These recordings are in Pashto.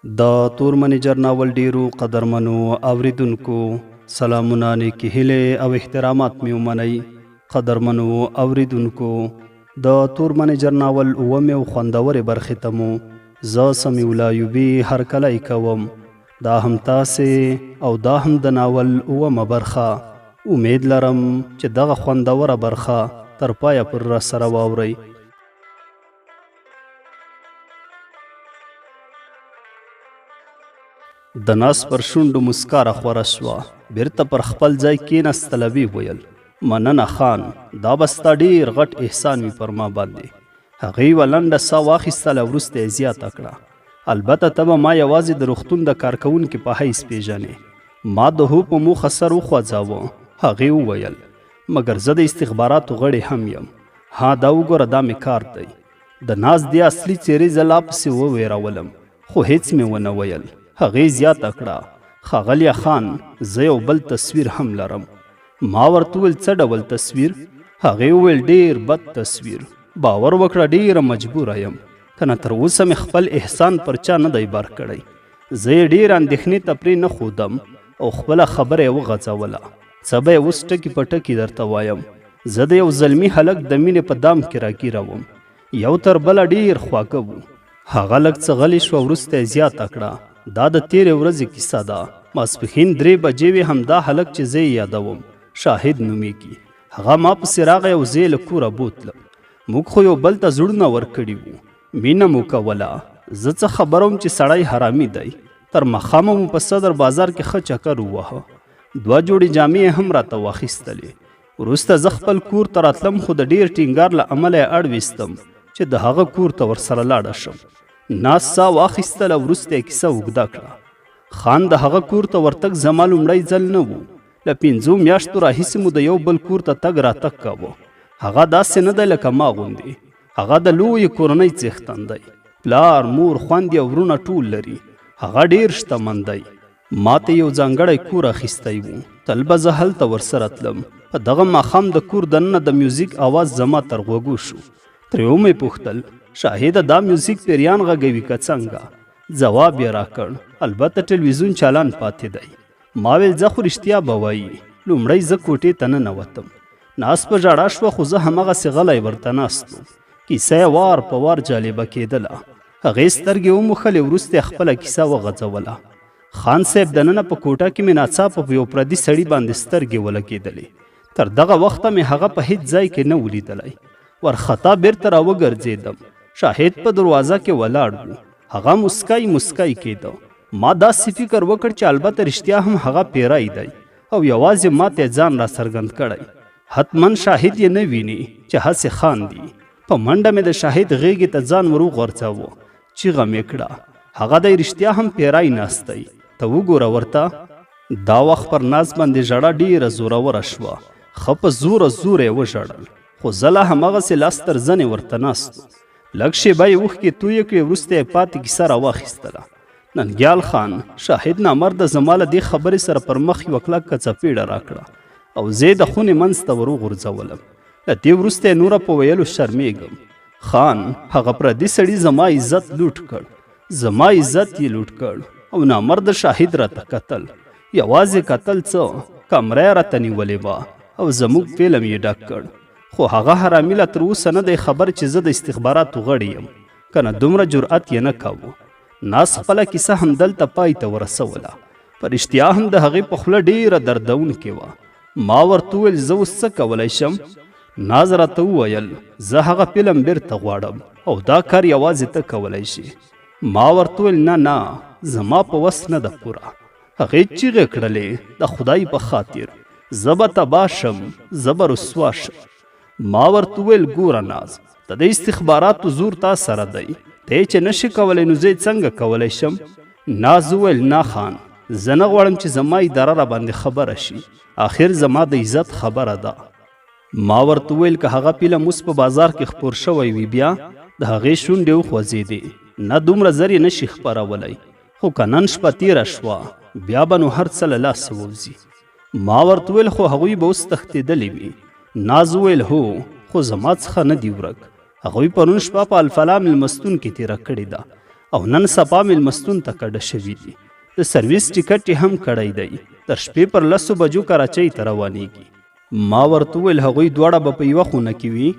د تور منیجر ناول ډیرو قدرمنو اوریدونکو سلامونه، نیکې هیلې او احترامات مې ومنئ. قدرمنو اوریدونکو، د تور منیجر ناول اوومې او خوندورې برخې ته مو زه سمیع الله ایوبي هرکلی کوم. دا هم تاسې او دا هم د ناول اوومه برخه. امید لرم چې دغه خوندوره برخه تر پایه پورې راسره واورئ. د ناز پر شونډو مسکا راخوره شوه، بیرته پر خپل ځای کیناستله، ویې ویل: مننه خان، دا به ستا ډیر غټ احسان وي پر ما باندې. هغې یوه لنډه ساه واخیستله، وروسته یې زیاته کړه: البته ته به ما یوازې د روغتون د کارکوونکي په حیث پیژنې. ما د هو په موخه سر وخوځاوه. هغې وویل: مګر زه د استخباراتو غړې هم یم. ها دا وګوره، دا مې کارت دی. د ناز دې اصلي څېرې زه لا پسې ووېرولم، خو هېڅ مې ونه ویل. هغې زیاته کړه: ښاغلیه خان، زه یو بل تصویر هم لرم. ما ورته وویل: څه ډول تصویر؟ هغې وویل: ډېر بد تصویر. باور وکړه ډېره مجبوره یم، کنه تر اوسه مې خپل احسان پر چا نه دی بار کړی. زه یې ډېر اندېښنې ته پرې نه ښودم او خپله خبره یې وغځوله. څه به یې اوس ټکي په ټکي درته وایم. زه د یو زلمي هلک د مینې په دام کې راګیره وم. یو تر بله ډېر خواږه وو. هغه لږ څه غلې شوه، وروسته یې زیاته کړه: دا د تېرې ورځې کیسه ده. ماسپښین 3 بجې وې. همدا هلک چې زه یې یادوم، شاهد نومېږي، هغه ما پسې راغی او زه یې له کوره بوتلم. موږ خو یو بل ته زړونه ورکړي وو، مینه مو کوله. زه څه خبر وم چې سړی حرامي دی. تر ماښامه مو په صدر بازار کې ښه چکر وواهه. 2 جوړې جامې یې هم راته واخیستلې. وروسته زه خپل کور ته راتلم، خو د ډېر ټینګار له امله یې اړ ویستم چې د هغه کور ته ورسره لاړه شم. ناز ساه واخیستله، وروسته یې کیسه اوږده کړه. خان د هغه کور ته ورتګ زما لومړی ځل نه و. له 5 میاشتو راهیسې مو د یو بل کور ته تګ راتګ کاوه. هغه داسې نه دی لکه ما غوندې. هغه د لویې کورنۍ څښتن دی. پلار، مور، خوندې او وروڼه ټول لري. هغه ډېر شتمن دی. ما ته یو ځانګړی کور اخیستی و. تل به زه هلته ورسره تلم. په دغه ماښام د کور دننه د میوزیک اواز زما تر غوږو شو. ترې ومې پوښتل: شاهده، دا میوزیک پیریان غږوي که څنګه؟ ځواب یې راکړ: البته ټلویزیون چالان پاتې دی. ما ویل ځه خو رښتیا به وایي. لومړی زه کوټې ته ننوتم. ناز په ژړا شوه، خو زه هماغسې غلی ورته ناست وم. کیسه یې وار په وار جالبه کېدله. هغې سترګې وموښلې، وروسته یې خپله کیسه وغځوله. خان صاحب دننه په کوټه کې مې ناڅاپه په یو پردي سړي باندې سترګې ولګېدلې. تر دغه وخته مې هغه په هیڅ ځای کې نه و لیدلی. ورخطا بیرته راوګرځېدم. شاهد په دروازه کې ولاړ و. هغه مسکی مسکی کېده. ما داسې فکر وکړ چې البته رښتیا هم هغه پیری دی او یوازې ما ته یې ځان راڅرګند کړی. حتما شاهد یې نه ویني چې هسې خاندي. په منډه مې د شاهد غېږې ته ځان ور وغورځاوه. چیغه مې کړه: هغه دی رښتیا هم پیری ناست دی، ته وګوره ورته. دا وخت پر ناز باندې ژړا ډېره زوروره شوه. ښه په زوره زوره یې وژړل، خو زه لا هماغسې لاس تر زنې ورته ناست وم. لږ شېبه یې اوښکې تویې کړې، وروسته یې پاتې کیسه راواخیستله. ننګیال خان، شاهد نامرده زما له دې خبرې سره پر مخ یوه کلکه څپېړه راکړه او زه یې د خونې منځ ته ور وغورځولم. له دې وروسته یې نوره په ویلو شرمېږم. خان، هغه پردي سړي زما عزت لوټ کړ. زما عزت یې لوټ کړ او نامرد شاهد راته کتل. یوازې کتل څه، کمره یې راته نیولې وه او زموږ فلم یې ډک کړ. خو هغه حرامي لا تر اوسه نه دی خبر چې زه د استخباراتو غړی یم، کنه دومره جرأت یې نه کاوه. ناز خپله کیسه همدلته پای ته ورسوله. په رښتیا هم د هغې په خوله ډېره دردونکې وه. ما ورته وویل: زه اوس څه کولی شم؟ ناز راته وویل: زه هغه فلم بیرته غواړم او دا کار یوازې ته کولی شي. ما ورته وویل: نه نه، زما په وس نه ده پوره. هغې چیغې کړلې: د خدای په خاطر، زه به تباه شم، زه به رسوا شم. ما ورته وویل: ګوره ناز، د دې استخباراتو زور تا سره دی، ته یې چې نشې کولی نو زه یې څنګه کولی شم؟ ناز وویل: نه خان، زه نه غواړم چې زما اداره را باندې خبره شي، آخر زما د عزت خبره ده. ما ورته وویل: که هغه فلم اوس په بازار کې خپور شوی وي، بیا؟ د هغې شونډې وخوځېدې: نه، دومره زر یې نشي خپرولی، خو که نن شپه تېره شوه بیا به نو هر څه له لاسه ووځي. ما ورته وویل: خو هغوی به اوس تښتېدلي وي. ناز وویل: هو، خو زما څخه نه دي ورک. هغوی پرون شپه په الفلا مېلمستون کې تېره کړې ده. او نن سبا میلمستون ته کډه شوي دي. د سرویس ټکټ یې هم کړی دی. تر شپې پر 10 بجو کراچۍ ته روانیږي. ما ورته وویل، هغوی دواړه به په یوه خونه کې وي؟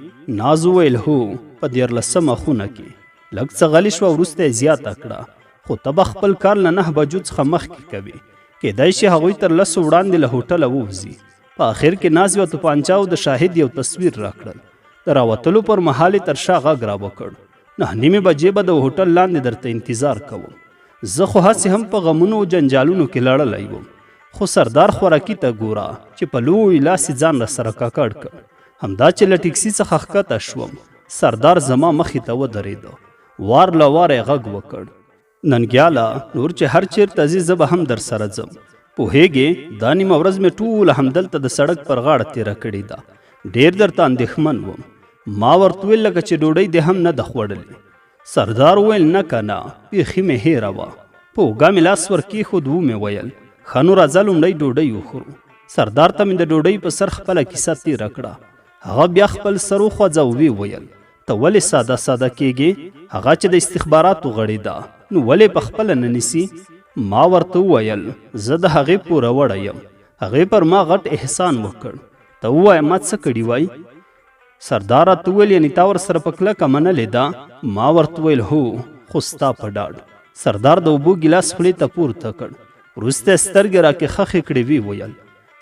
ناز وویل، هو، په 13مه خونه کې. لږ څه غلې شوه، وروسته یې زیاته کړه، خو ته به خپل کار له 9 بجو څخه مخکې کوې. کیدای شي هغوی تر 10 وړاندې له هوټله ووځي. په اخر کې ناز یوه توپانچه او د شاهد یو تصویر راکړل. د راوتلو پر مهال یې تر شا غږ را وکړ، 9:30 بجې به د هوټل لاندې درته انتظار کوم. زه خو هسې هم په غمونو او جنجالونو کې لړلی وم، خو سردار خوراکي ته ګوره چې په لوی لاس یې ځان راسره ککړ کړ. همدا چې له ټیکسي څخه ښکته شوم، سردار زما مخې ته ودرېده. وار له واره یې غږ وکړ، ننګیاله، نور چې هر چیرته ځې، زه به هم در سره ځم. پوهېږې، دا نیمه ورځ مې ټوله همدلته د سړک پر غاړه تېره کړې ده. ډېر درته اندېښمن وم. ما ورته وویل، لکه چې ډوډۍ دې هم نه ده خوړلې. سردار وویل، نه که نه، بیخي مې هېره وه. په اوږه مې لاس ور کېښود، ومې ویل، ښه نو راځه، لومړی ډوډۍ وخورو. سردار ته مې د ډوډۍ په سر خپله کیسه تېره کړه. هغه بیا خپل سر وخوځاوه، ویې ویل، ته ولې ساده ساده کېږې؟ هغه چې د استخباراتو غړې ده، نو ولې په خپله نه نیسي؟ ما ورته وویل، زه د هغې پوروړی یم. هغې پر ما غټ احسان وکړ. ته ووایه، ما څه کړي وای؟ سردار راته وویل، یعنې تا ورسره په کلکه منلې ده؟ ما ورته وویل، هو، خو ستا په ډاډ. سردار د اوبو ګیلاس خولې ته پورته کړ، وروسته یې سترګې راکې ښخې کړې، ویې ویل،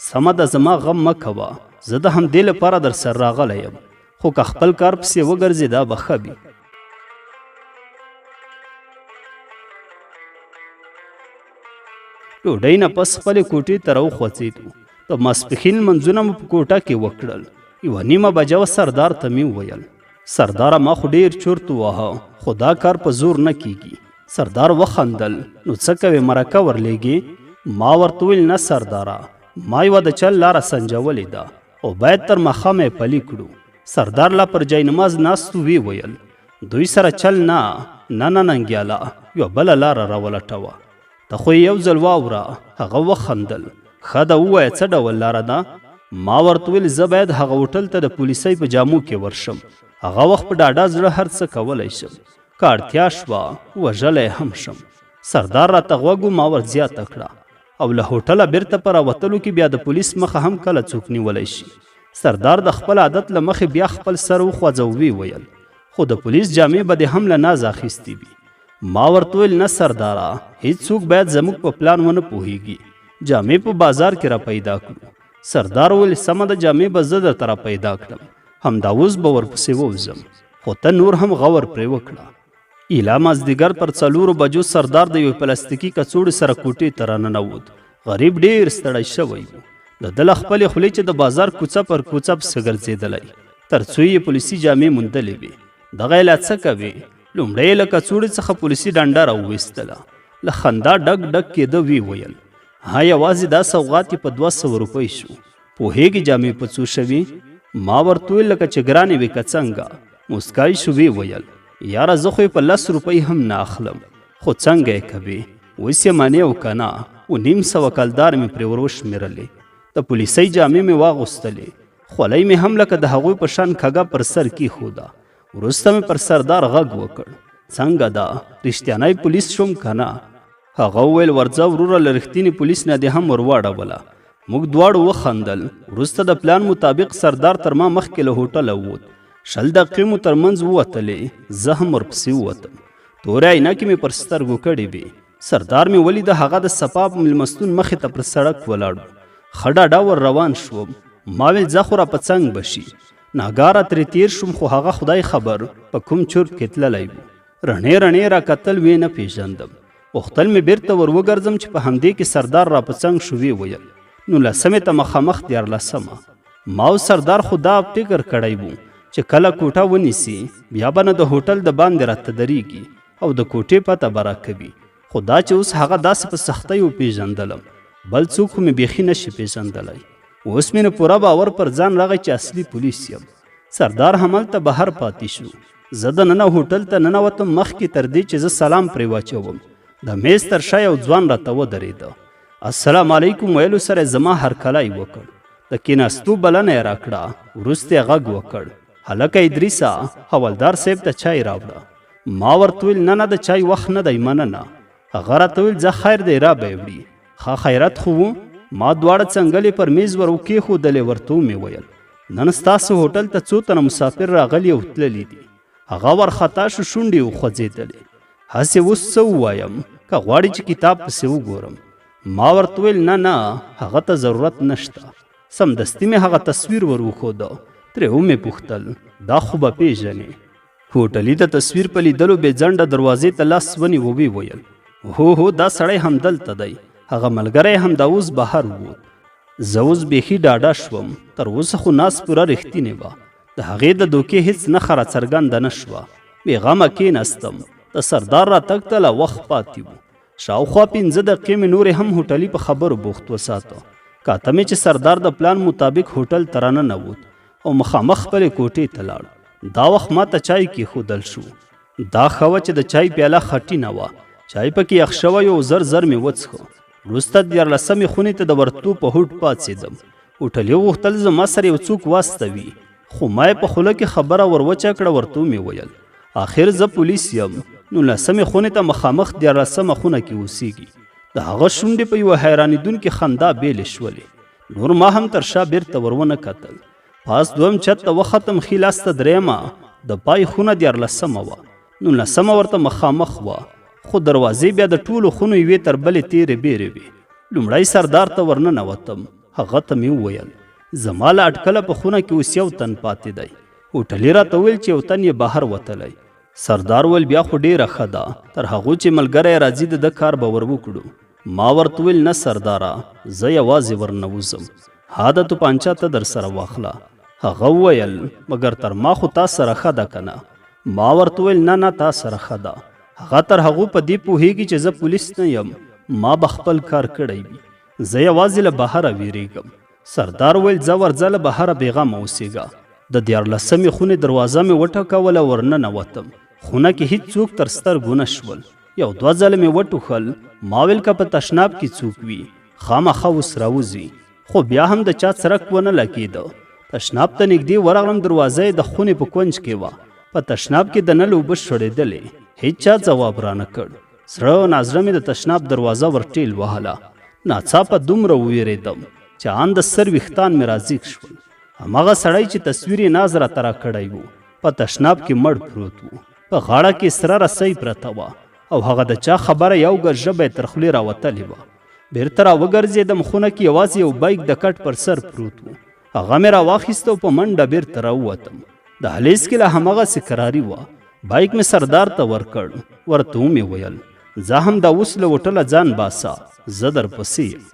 سمه ده، زما غم مه کوه. زه د همدې لپاره در سره راغلی یم، خو که خپل کار پسې وګرځې، دا به ښه وي. ډوډۍ نه پس خپلې کوټې ته راوخوځېدو. د ماسپښین لمونځونه مو په کوټه کې وکړل. 1:30 بجه وه. سردار ته مې وویل، سرداره، ما خو ډېر چورت وواهه، خو دا کار په زور نه کیږي. سردار وخندل، نو څه کوې، مرکه ورلېږې؟ ما ورته وویل، نه سرداره، ما یوه د چل لاره سنجولې ده او باید تر ماښامه یې پلي کړو. سردار لا پر جای نماز ناست و، ویې ویل، دوی سره چل؟ نه نه نه ننګیاله، یوه بله لاره راولټوه. ته خو یې یو ځل واوره. هغه وخندل، ښه ده، ووایه، څه ډول لاره ده؟ ما ورته وویل، زه باید هغه هوټل ته د پولیسۍ په جامو کې ورشم. هغه وخت په ډاډه زړه هر څه کولی شم. که اړتیا شوه، وژلی هم شم. سردار راته غوږ و. ما ور زیاته کړه، او له هوټله بیرته په راوتلو کې بیا د پولیس مخه هم کله څوک نیولی شي. سردار د خپل عادت له مخې بیا خپل سر وخوځاوه، ویې ویل، خو د پولیس جامې به دې هم له نازه اخیستې وي. ما ورته وویل، نه سرداره، هیڅوک باید زموږ په پلان ونه پوهیږي. جامې په بازار کې را پیدا کړو. سردار وویل، سمه ده، جامې به زه درته را پیدا کړم. همدا اوس به ورپسې ووځم، خو ته نور هم غور پرې وکړه. ایله مازدیګر پر 4 بجو سردار د یوې پلاستیکي کڅوړې سره کوټې ته راننوت. غریب ډېر ستړی شوی و. د ده له خپلې خولې چې د بازار کوڅه پر کوڅه پسې ګرځېدلی، تر څو یې پولیسي جامې موندلې وې. دغه یې لا څه کوې؟ لومړی یې له کڅوړې څخه پولیسي ډنډه راوویستله. له خندا ډک ډک کېده، ویې ویل، ها، یوازې دا سوغات یې په 200 روپۍ شو. پوهېږې جامې په څو شوې؟ ما ورته وویل، لکه چې ګرانې وې که څنګه؟ موسکای شو، ویې ویل، یاره، زه خو یې په 10 روپۍ هم نه اخلم، خو څنګه یې کوې، اوس یې منې او که نه؟ 750 کلدارې مې پرې ور وشمېرلې. د پولیسۍ جامې مې واغوستلې. خولۍ مې هم لکه د هغوی په شان کږه پر سر کیښوده. وروسته مې پر سردار غږ وکړ، څنګه ده، رښتیانی پولیس شوم که نه؟ هغه وویل، ورځه وروره، له رښتیني پولیس نه دې هم ور واړوله. موږ دواړو وخندل. وروسته د پلان مطابق سردار تر ما مخکې له هوټله ووت. 20 دقیقې مو تر منځ ووتلې. زه هم ورپسې ووتم. تورې عینکې مې پر سترګو کړې وې. سردار مې ولیده. هغه د صفا مېلمستون مخې ته پر سړک ولاړ و. ښه ډاډه ور روان شوم. ما ویل ځه خو را په څنګ به شي. ناګاره ترې تیر شوم، خو هغه خدای خبر په کوم چورت کې تللی و. رڼې رڼې را کتل، ویې نه پېژندم. غوښتل مې بیرته ور وګرځم چې په همدې کې سردار را په څنګ شو، ویې ویل، نولسمې ته مخامخ 13مه. ما او سردار خو دا فکر کړی و چې کله کوټه ونیسي، بیا به نه د هوټل د باندې راته درېږي او د کوټې پته به راکوي. خو دا چې اوس هغه داسې په سختۍ وپېژندلم، بل څوک خو مې بیخي نه شي پېژندلی. اوس مې نو پوره باور پر ځان راغی چې اصلي پولیس یم. سردار هملته بهر پاتې شو. زه د ننه هوټل ته ننوتم. مخکې تر دې چې زه سلام پرې واچوم، د میز تر شا یو ځوان راته ودرېده. السلام علیکم ویلو سره زما هرکلی وکړ. د کیناستو بلنه یې راکړه. وروسته یې غږ وکړ، هلکه ادریسه، حوالدار صاحب ته چای راوړه. ما ورته ویل نه نه د چای وخت نه دی، مننه. هغه راته ویل ځه خیر دی را به یې وړي. ښه خیرت خو و. ما دواړه څنګلې پر میز ور وکېښودلې، ورته ومې ویل نن ستاسو هوټل ته څو تنه مسافر راغلي او تللي دي. هغه ورخطا شو، شونډې وخوځېدلې. هسې اوس څه ووایم، که غواړي چې کتاب پسې وګورم. ما ورته ویل نه نه هغه ته ضرورت نشته. سمدستي مې هغه تصویر ور وښوده، ترې ومې پوښتل دا خو به پېژنې؟ هوټلي د تصویر په لیدلو بې ځنډه دروازې ته لاس ونیو، ویې ویل هو هو دا سړی همدلته دی، هغه ملګری همدا اوس بهر ووت. زه اوس بیخي ډاډه شوم، تر اوسه خو ناز پوره رښتینې وه، د هغې د دوکې هیڅ نښه راڅرګنده نه شوه. بېغمه کېناستم، د سردار راتګ ته لا وخت پاتې و. شاوخوا 5 دقیقې مې نورې هم هوټلي په خبرو بوخت وساته. کاته مې چې سردار د پلان مطابق هوټل ته راننوت او مخامخ خپلې کوټې ته لاړ. دا وخت ما ته چای کېښودل شو. دا ښه وه چې د چای پیاله خټینه وه، چای پکې یخ شوی او زر زر مې وڅښه. وروسته 13مې خونې ته د ورتلو په هوډ پاڅېدم. هوټلي غوښتل زما سره یو څوک واستوي، خو ما یې په خوله کې خبره ور وچه کړه، ورته ومې ویل آخر زه پولیس یم، 19مې خونې ته مخامخ 13مه خونه کې اوسیږي. د هغه شونډې په یوه حیرانېدونکې خندا بېلې شولې. نور ما هم تر شا بیرته ور ونه کتل. پاس دویم چت ته وختم، ښي لاس ته درېیمه د پای خونه 13مه وه، 19مه ورته مخامخ وه، خو دروازې بیا د ټولو خونو یوې تر بلې تېرې بېرې وې. لومړی سردار ته ورننوتم، هغه ته مې وویل زما له اټکله په خونه کې اوس یو تن پاتې دی. هوټلي راته وویل چې یو تن یې بهر وتلی. سردار ویل بیا خو ډېره ښه ده، تر هغو چې ملګری راځي د ده کار به ور وکړو. ما ورته وویل نه سرداره، زه یوازې ورنوځم، ها د توپانچه ته در سره واخله. هغه وویل مګر تر ما خو تا سره ښه ده که نه؟ ما ورته وویل نه نه تا سره ښه ده. هغه تر هغو په دې پوهېږي چې زه پولیس نه یم، ما به خپل کار کړی وي، زه یوازې له بهره ویرېږم. سردار ویل ځه ورځه له بهره بېغمه اوسېږه. د 13مې خونې دروازه مې وټکوله، ورننوتم. خونه کې هیڅ څوک تر سترګو نه شول. یو دوه ځله مې وټوخل، ما ویل که په تشناب کې څوک وي خامخا اوس راوځي، خو بیا هم د چا څرک ونه لګېده. تشناب ته نږدې ورغلم، دروازه یې د خونې په کونج کې وه. په تشناب کې د نل اوبه شړېدلې، هیچا ځواب رانه کړ. زړه نازړه مې د تشناب دروازه ور ټیل وهله. ناڅاپه دومره وویرېدم چې ان د سر ویښتان مې راځیږ شول. هماغه سړی چې تصویر یې ناز راته راکړی و په تشناب کې مړ پروت و، په غاړه کې سره رسۍ پرته وه او هغه د چا خبره یو ګز ژبه یې تر خولې راوتلې وه. بیرته راوګرځېدم، خونه کې یوازې یو بیک د کټ پر سر پروت و. هغه مې راواخیست او په منډه بیرته راووتم. دهلیز کې لا هماغسې کراري وه. بایک مې سردار ته ورکړ، ورته ومې ویل زه هم دا اوس له هوټله ځان باسه، زه درپسې یم.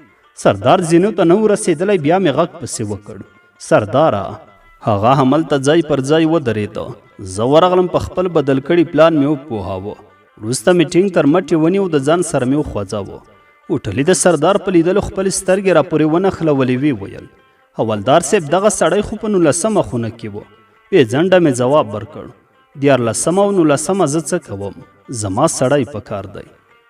سردار زینو ته نه و رسېدلی، بیا مې غږ پسې وکړ سرداره. هغه هملته ځای پر ځای ودرېده. زه ورغلم، په خپل بدل کړي پلان مې وپوهاوه. وروسته مې ټینګ تر مټې ونیو، د ځان سره مې وخوځاوه. هوټلي د سردار په لیدلو خپلې سترګې راپورې ونښلولې، ویې ویل حوالدار صاحب دغه سړی خو په 19مه خونه کې و. بې ځنډه مې ځواب ورکړ 13مه او 19مه زه څه کوم، زما سړی په کار دی.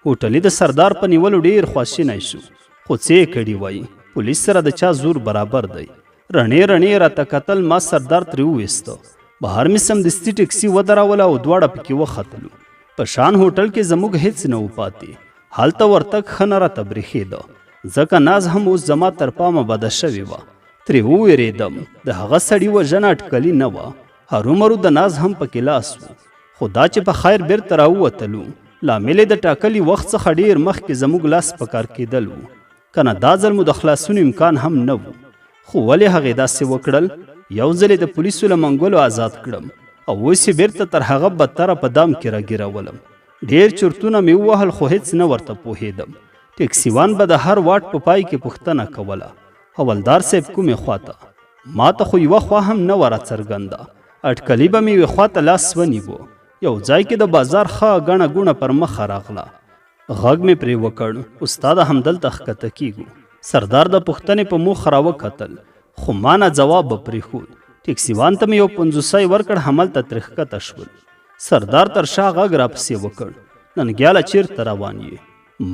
هوټلي د سردار په نیولو ډېر خواشینی شو، خو څه یې کړي وای، پولیس سره د چا زور برابر دی. رڼې رڼې راته کتل، ما سردار ترې وویسته. بهر مې سمدستي ټکسي ودروله او دواړه پکې وختلو. په شان هوټل کې زموږ هیڅ نه و پاتې، هلته ورتګ ښه نه راته برېښېده، ځکه ناز هم اوس زما تر پامه بده شوې وه. ترې ووېرېدم، د هغه سړي وژنه اټکلي نه وه، هرومرو د ناز هم پکې لاس و. خو دا چې په خیر بیرته راووتلو، لامل یې د ټاکلي وخت څخه ډېر مخکې زموږ لاس په کار کېدل و، که نه دا ځل مو د خلاصون امکان هم نه و. خو ولې هغې داسې وکړل؟ یو ځل یې د پولیسو له منګولو ازاد کړم او اوس یې بیرته تر هغه بدتره په دام کې راګیرولم. ډېر چرتونه مې ووهل، خو هیڅ نه ورته پوهېدم. ټکسیوان به د هر واټ په پای کې پوښتنه کوله حوالدار صاحب کومې خواته؟ ما ته خو یوه خوا هم نه وه راڅرګنده. اټکلي به مې یوې خواته لاس ونیو. یو ځای کې د بازار ښه ګڼه ګوڼه پر مخه راغله. غږ مې پرې وکړ استاده همدلته ښکته کیږو. سردار د پوښتنې په موخه راوکتل، خو ما نه ځواب به پرېښود. ټکسیوان ته مې یو پنځوسی ورکړ، هملته ترې ښکته شول. سردار تر شا غږ راپسې وکړ ننګیاله چیرته روان یې؟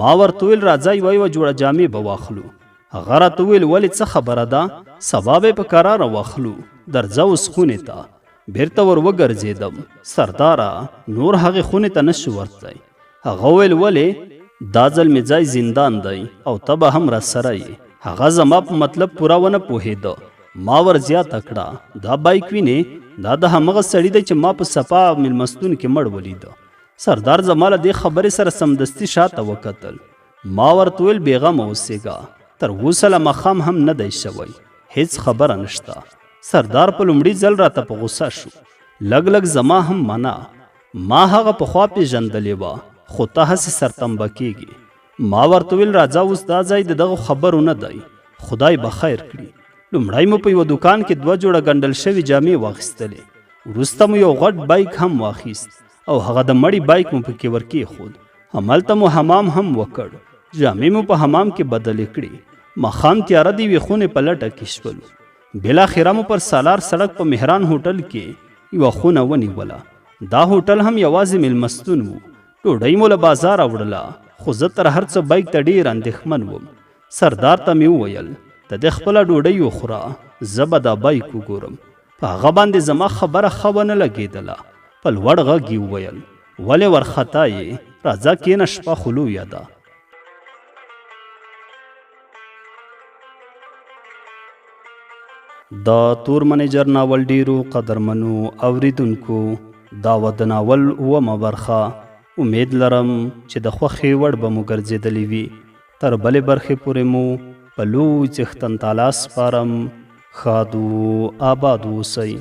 ما ورته وویل راځه یوه یوه جوړه جامې به واخلو. هغه راته وویل ولې څه خبره ده، سبا به یې په کراره واخلو، درځه اوس خونې ته. بیرته ور وګرځېدم. سرداره! نور هغې خونې ته نه شو ورتلی. هغه وویل، ولې؟ دا ځل مې ځای زندان دی او ته به هم راسره یې. هغه زما په مطلب پوره ونه پوهېده. ما ور زیاته کړه، دا بایک وینې؟ دا د همغه سړي دی چې ما په صفا مېلمستون کې مړ ولیده. سردار زما له دې خبرې سره سمدستي شاته وکتل. ما ورته وویل، بېغمه اوسېږه، تر اوسه لا ماښام هم نه دی شوی، هېڅ خبره نشته. سردار په لومړي ځل راته په غوسه شو. لږ لږ زما هم منه. ما هغه پخوا پېژندلې وه، خو ته هسې سرتمبه کېږې. ما ورته وویل، راځه اوس دا ځای د دغو خبرو نه دی، خدای به خیر کړي. لومړی مو په یوه دوکان کې دوه جوړه ګنډل شوې جامې واخیستلې. وروسته مو یو غټ بایک هم واخیست او هغه د مړي بایک مو پکې ورکېښود. هملته مو حمام هم وکړ. جامې مو په حمام کې بدلې کړې. ماښام تیاره د یوې خونې په لټه کې شولو. بالاخره مو پر سالار سړک په مهران هوټل کې یوه خونه ونیوله. دا هوټل هم یوازې میلمستون و. ډوډۍ مو له بازاره وړله، خو زه تر هر څه بیک ته ډېر اندېښمن وم. سردار ته مې وویل، ته دې خپله ډوډۍ وخوره، زه به دا بیک وګورم. په هغه باندې زما خبره ښه ونه لګېدله. په لوړ غږ یې وویل، ولې ورخطا یې؟ راځه کېنه شپه خو لویه ده. د تور منیجر ناول ډیرو قدرمنو اوریدونکو دا وه د ناول اوومه برخه. امید لرم چې د خوښې وړ به مو ګرځېدلې وي. تر بلې برخې پورې مو په لوی څښتن تعالی سپارم. ښاد و آباد اوسئ.